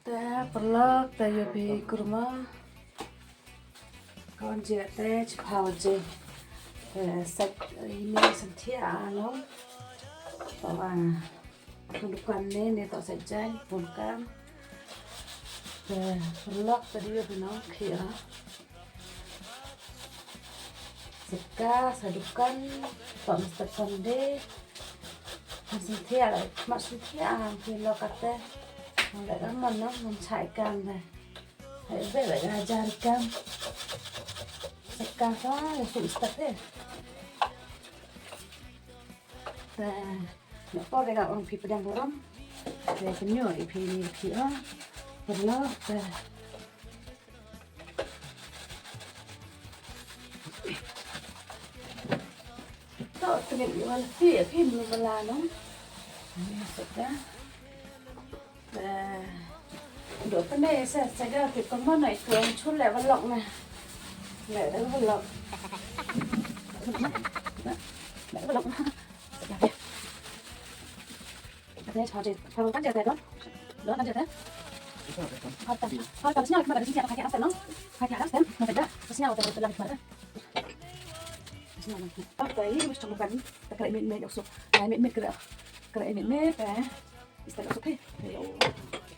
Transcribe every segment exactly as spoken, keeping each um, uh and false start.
Te paralok, te yoo phi kurma. Kon je te chiphaw je. Te sait ini sait thiah a long. To a. Pun dukan ne, ne to sait jai, pun dukan. Te paralok, te yoo phi nong khia. Sait ka, sa dukan, to mesti konde. Sait thiah la, mat sait thiah, am phi lo kate. Nong le kaman nong, nong chai kam de. Hai be be ga jar kam. Sait ka sa, ya su start de. Te, na por de ka ong phi pdiang burom. Te, pynyoh i phi ni phi o. Paralok, te. To, te ni wan phi, phi mlu mala no. Ni sait ka. Eh, do pynne sa, sa ga ki pynmon na itu ang chule balok na. Le, le balok. Le balok. Ate, chha je, chha kan je te do. Do kan je te. Har ta, har ta snya ma da snya ka ke asal no. Ka ke asal, no da. Snya wa ta ta la ma. Snya ma. Ta yi, chha kan. Ta kre mit mit oso. Ai mit mit kre. Kre mit mit, eh. Ista lo supe. Yo,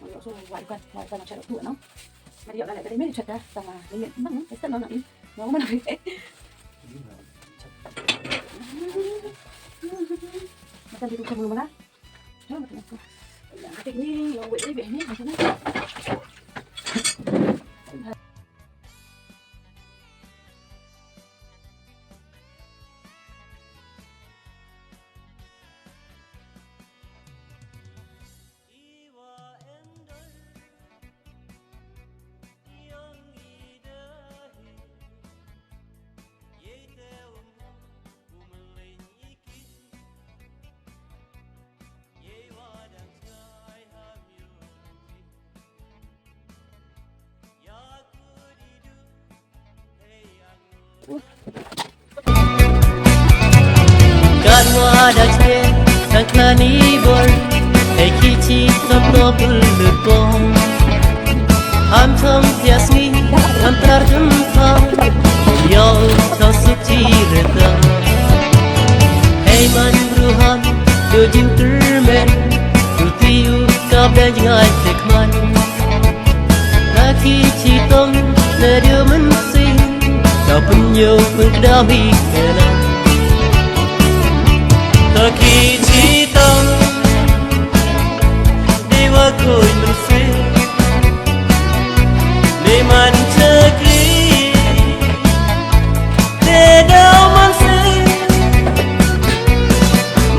yo, so, wai kan, wai kan, charo tu, no? Mari yo, la, la, mari, mari, chata, tama, ni, bang, ista lo, na, ni. Mau mana, ni? Macam di tu, kamu mana? Yo, macam tu. Ya, atik ni, yo, wait, wait, ni, macam ni. Katwa da chke, tang kani bor, hei ki chi tap no bul lut bom. Ham thom pias ni, ham tar thum thom, yo, thom suk chi reta. Hei man bru ham, yo jin termen, tu tiu, kap da jngai tek man. Na ki chi tong, na dio man sing, na pun yo pun kdam hi kela. Na ki chi tong, di wa koi man sing, di man chakri. Te daw man se,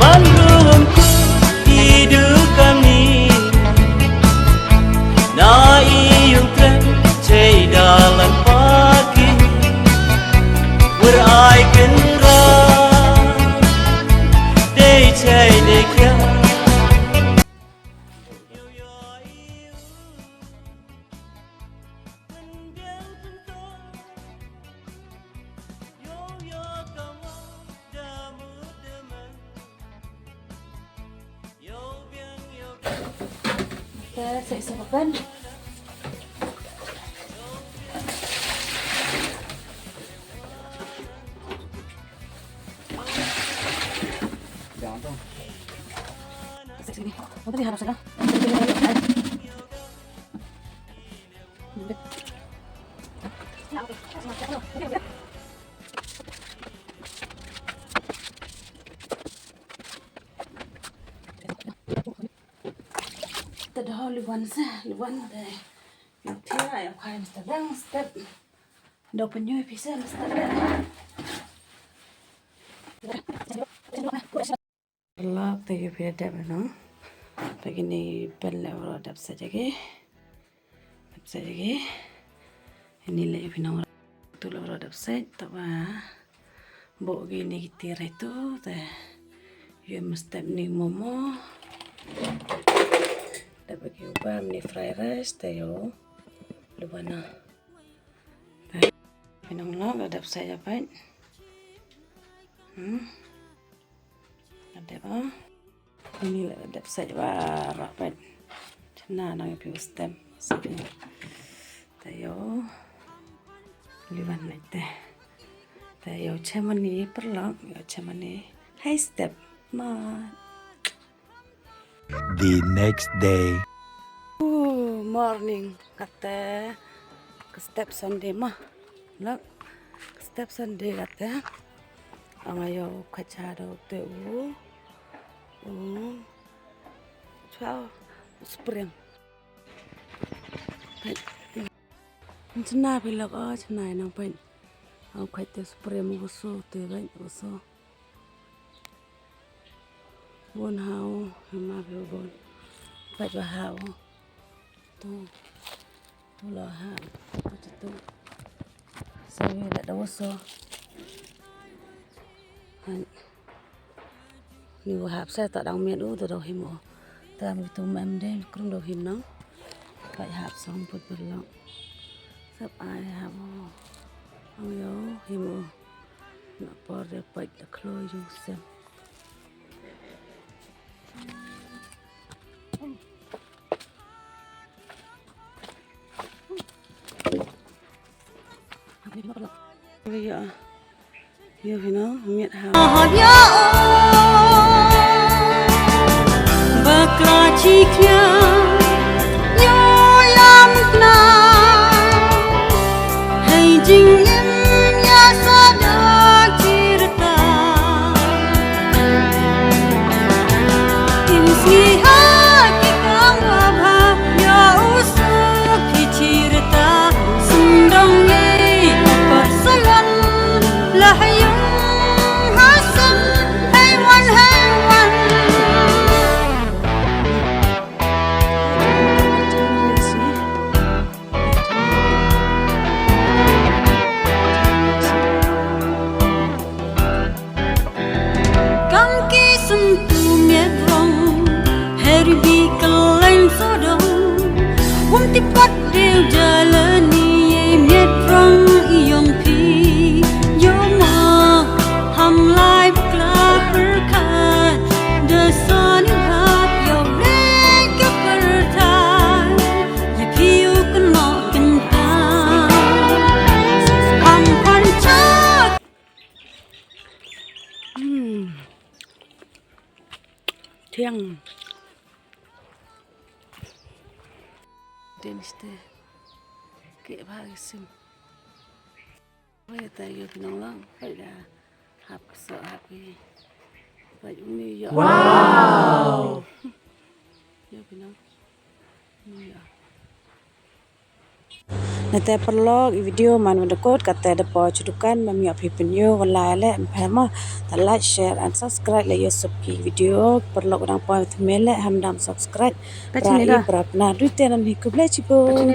man rum ku i du kami. Na i yung tren, chei dalan paki. Wer ai ken ra, dei chei dei kia. Te, sa isa pa pen. Sa isa ni. Sa isa ni. Te da liwan se, liwan te. Yu pia, yu kai, mesti dang step. Da penyoi pisa, mesti dang. Lak te ki phi dep no. Te kini pen le waroh dep sa jagi. Dep sa jagi. Ini le phi nong tu le waroh dep sa, taba bo kini ki tirai tu te. Yo mesti ni momo. Dep ki uba ni fried rice te yo. Lubana. Te phi nong lak dep sa ja pait. Hmm. Dep ah. Ini la dep sa ja ba rapet. Na, nang phi u step. Te yow liwan nai te. Te yow chemani paralok, yow chemani. Hei step ma. The next day. Ooh, morning. Kate ka step Sunday ma. Lok, ka step Sunday kate. Anga yow kacha do te u. U. Chwa spring. Chna phi lok, o chna nang pait. Au khait te spray mo so te bait so. Bon hau, hema phi bon. Pait ba hau. Tu. Tu lo ha. Tu tu. Sa wi la da so. Han. Ni wa hap sa ta dang miat u ta dang him u. Ta mi tu mem de krum dang him nang. Pait hap song put paralok. Sap ai hap u. Ang yo him u. Na por de pait da khloi yung sem. Yo, yo, you know, miat ha. Bakla chi khia, yo lam na. Hei jingim ya sa da chi rta. Im sngi ha ki kam wa bha, ya u suk ki chi rta. Sndong ei u pat salon, la ha yung ha sam, hei wan, hei wan. Kam ki sum tu miat rong, her bi kalain sodong. Wam ti pat deu jalani, ye miat rong i yong phi. Yo ma, ham lai bakla pyrkhat, da son hap yo re ka pyrthat. Ye phi u kynnoh kynta. Ham pan chak. Hmm. Thiang. Din ste. Ke bha ki sim. Wei ta yo phi nong lang. Wei da. Hap so hap ki. Wei uni yo. Wow. Yo phi nong. Uni yo. Nate paralok, i video man wa da kut kate da poi cha dukan, mam yoh phi pynyoo wa lai le, em pher ma, ta like, share and subscribe le yoh sop ki video, paralok dang poi thymme le, ham dam subscribe. Pra i pra pna, du te nan hi khublei chibun.